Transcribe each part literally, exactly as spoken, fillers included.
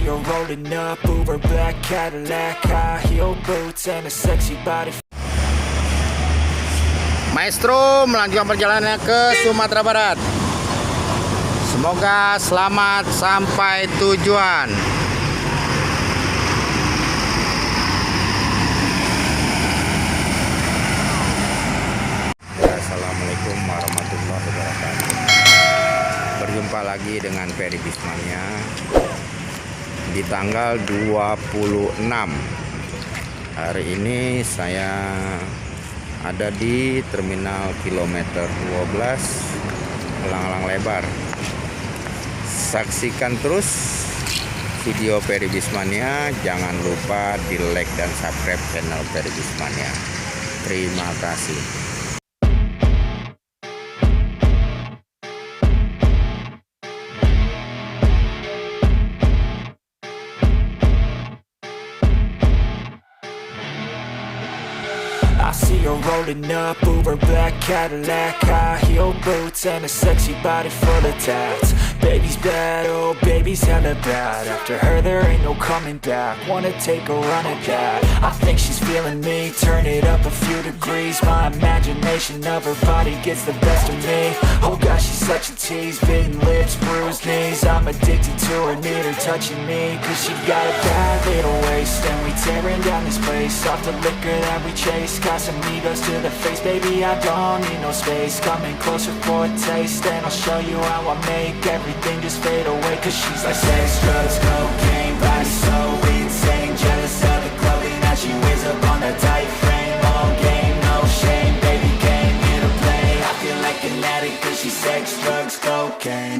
Rolling up Uber black Cadillac, high heel boots and a sexy body. Maestro melanjutkan perjalanannya ke Sumatera Barat. Semoga selamat sampai tujuan. Ya, assalamualaikum warahmatullahi wabarakatuh. Berjumpa lagi dengan Ferry Bismania di tanggal dua puluh enam. Hari ini saya ada di terminal kilometer dua belas, Elang-Elang Lebar. Saksikan terus video Ferry Bismania. Jangan lupa di like dan subscribe channel Ferry Bismania. Terima kasih. I see her rolling up Uber black Cadillac, high heel boots and a sexy body full of tats. Baby's bad, oh baby's hella bad. After her there ain't no coming back. Wanna take a run at that. I think she's feeling me. Turn it up a few degrees. My imagination of her body gets the best of me. Oh gosh, she's such a tease. Bitten lips, bruised knees. I'm addicted to her, need her touching me. Cause she got a bad little waist. And we tearing down this place. Off the liquor that we chase. Casamigos to the face. Baby, I don't need no space. Coming closer for a taste. And I'll show you how I make everything just fade away. Cause she's like sex, drugs, cocaine. Body so insane. Jealous of the clothing that she wears up on that tight frame. All game, no shame. Baby came here to play. I feel like an addict cause she's sex, drugs, cocaine.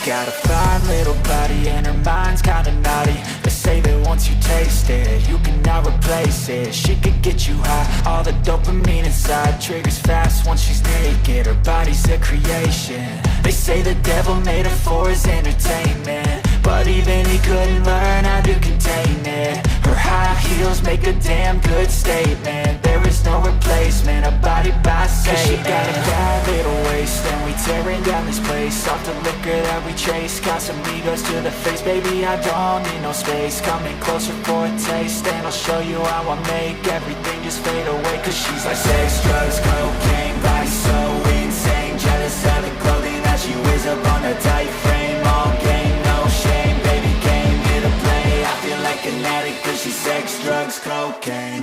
Got a fine little body and her mind's kinda naughty. They say that once you taste it, you cannot replace it. She could get you high, all the dopamine inside triggers fast once she's naked. Her body's a creation. They say the devil made her for his entertainment, but even he couldn't learn how to contain it. Her high heels make a damn good statement. There is no replacement, a body by Satan. Cause she got a bad little waist, and we tearing down this place. Off the liquor that we chase, Casamigos to the face. Baby, I don't need no space. Coming closer for a taste, and I'll show you how I make everything just fade away. Cause she's like sex, drugs, cocaine, body so insane. Jealous of the clothing that she wears up on a tight frame. All game, no shame, baby came here to play. I feel like an addict cause she's sex, drugs, cocaine.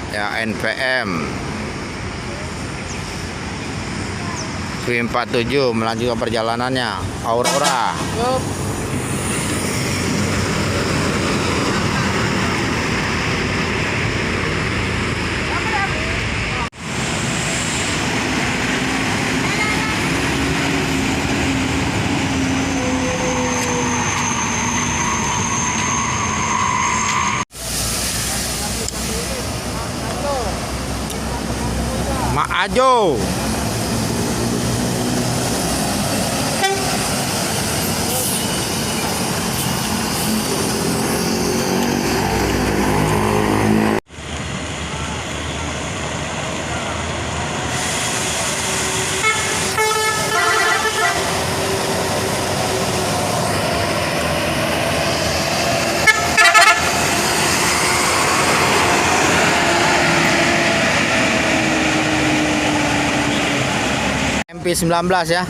Ya, N P M. Q empat tujuh melanjutkan perjalanannya. Aurora. Mak Ajo. M P sembilan belas ya.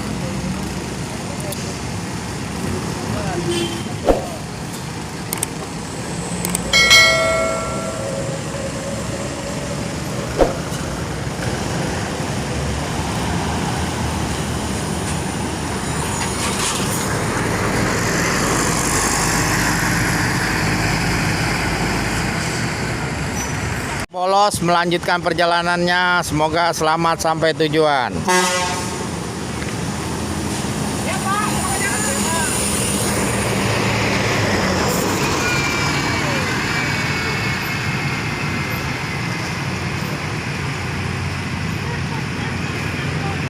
Polos melanjutkan perjalanannya, semoga selamat sampai tujuan.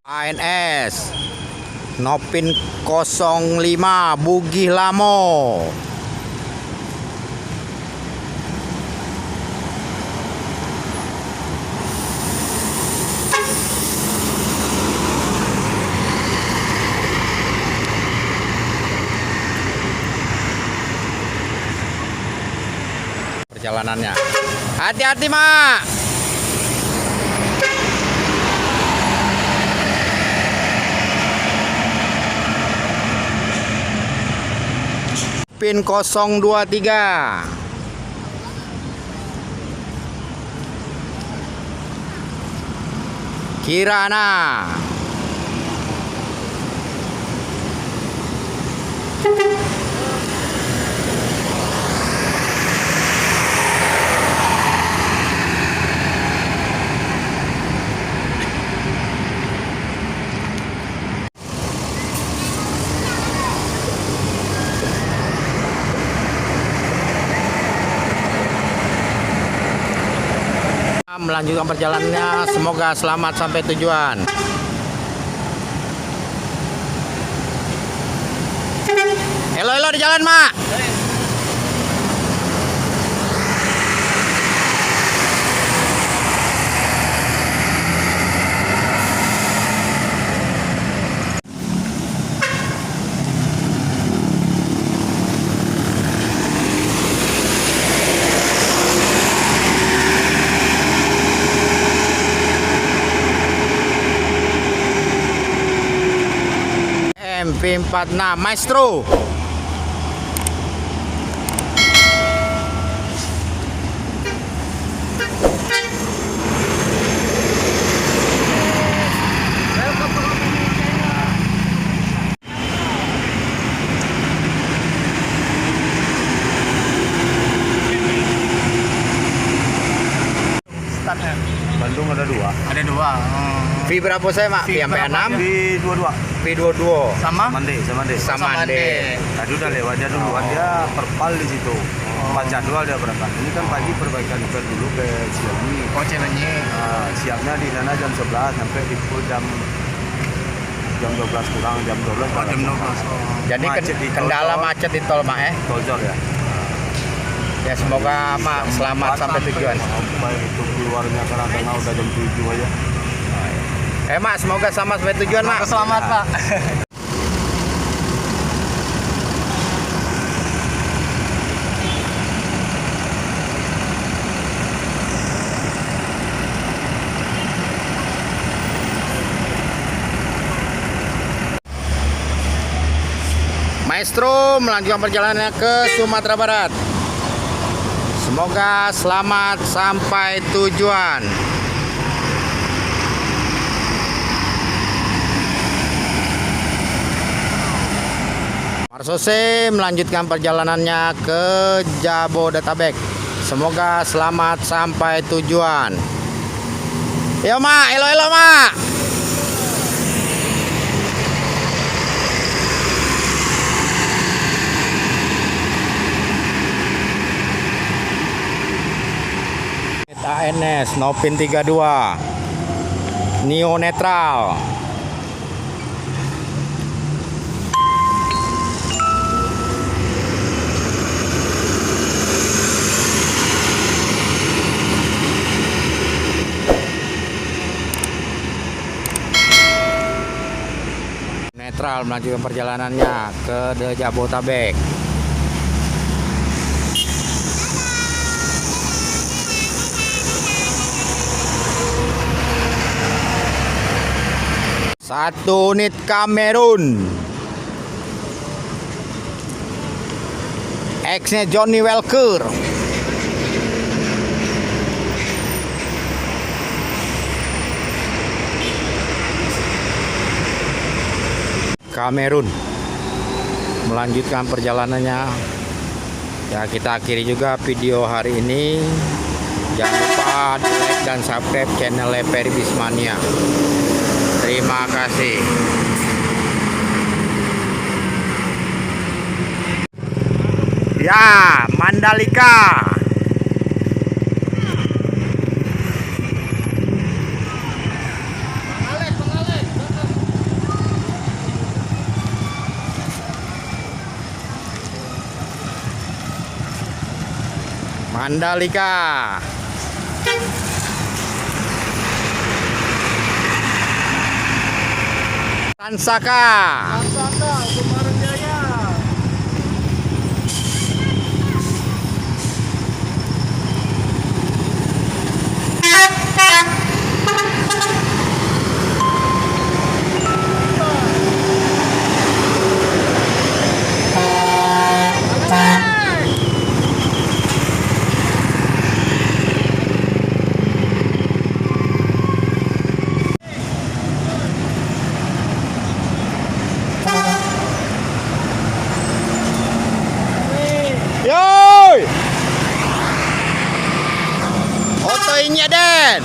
A N S Nopin kosong lima, Bugih Lamo. Perjalanannya. Hati-hati, Mak. Pin kosong dua tiga. Kirana. Melanjutkan perjalanannya, semoga selamat sampai tujuan. Elo-elo di jalan, Mak. M P empat enam Maestro. Startnya. Bandung ada dua. Ada dua. Hmm. V berapa saya, Mak? V V sampai berapa enam? Dia? V dua dua. V dua dua. Sama? Samande, Samande. Samande. Samande. Tadi udah lewat dia duluan, oh, dia perpal di situ. Oh. Empat jadwal dia berangkat. Ini kan pagi perbaikan ke dulu ke Cilenyi. Oh, Cilenyi. Ah, siapnya di sana jam sebelas, sampai di Pul jam, jam dua belas kurang, jam dua belas. Oh, jam dua belas. Oh. Jadi ken-, macet di kendala tol. Macet di tol, Mak, eh? Tol Jor, ya. Ya, semoga Mak selamat sampai tujuan. Sampai itu keluarnya Karangtengah udah jam tujuh aja. Eh, Mak, semoga selamat sampai tujuan, Mak. Selamat, Pak. Maestro melanjutkan perjalanannya ke Sumatera Barat. Semoga selamat sampai tujuan. Marsose melanjutkan perjalanannya ke Jabodetabek. Semoga selamat sampai tujuan. Yo, Mak, elo-elo, Mak. A N S Nopin tiga dua. Neo Netral. Netral melanjutkan perjalanannya ke The Jabotabek. Satu unit Kamerun. X-nya Johnny Walker. Kamerun melanjutkan perjalanannya. Ya, kita akhiri juga video hari ini. Jangan lupa di-like dan subscribe channel Ferry Bismania. Terima kasih. Ya, Mandalika. Mandalika. Sansaka. Sansaka, Kumaran Jaya. Yoi! Oto inyek den.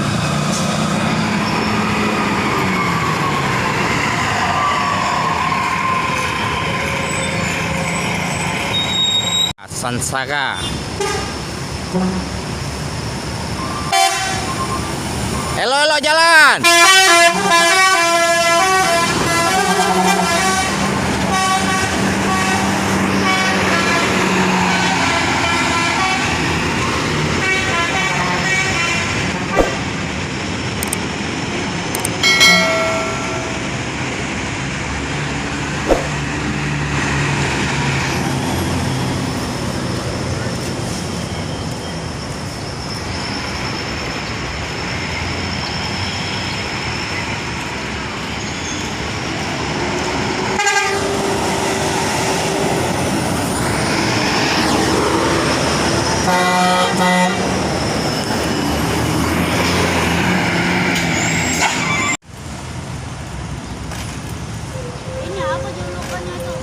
Sansaka. Elok-elok jalan. Ini apa julukannya itu?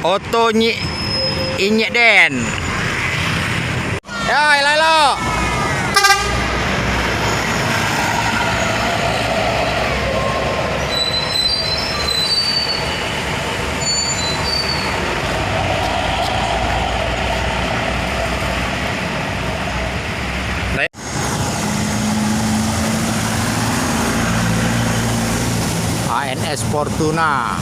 Oto nyik inyek den. Ya, elok, elok. A N S Fortuna.